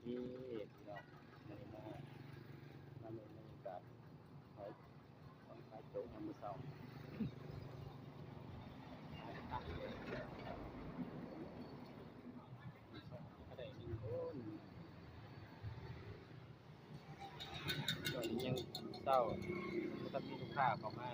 ນີ້ພີ່ນ້ອງ ມື້ນີ້ມາ ມາເບິ່ງບັນຍາກາດຂາຍ ຂອງຂາຍໂຕະຍາມມື້ເຊົ້າ ຂາຍຕັບເລີຍ ກະໄດ້ໜຶ່ງຄົນ ຕອນນີ້ຍັງເຊົ້າ ບໍ່ທັນມີລູກຄ້າເຂົ້າມາ.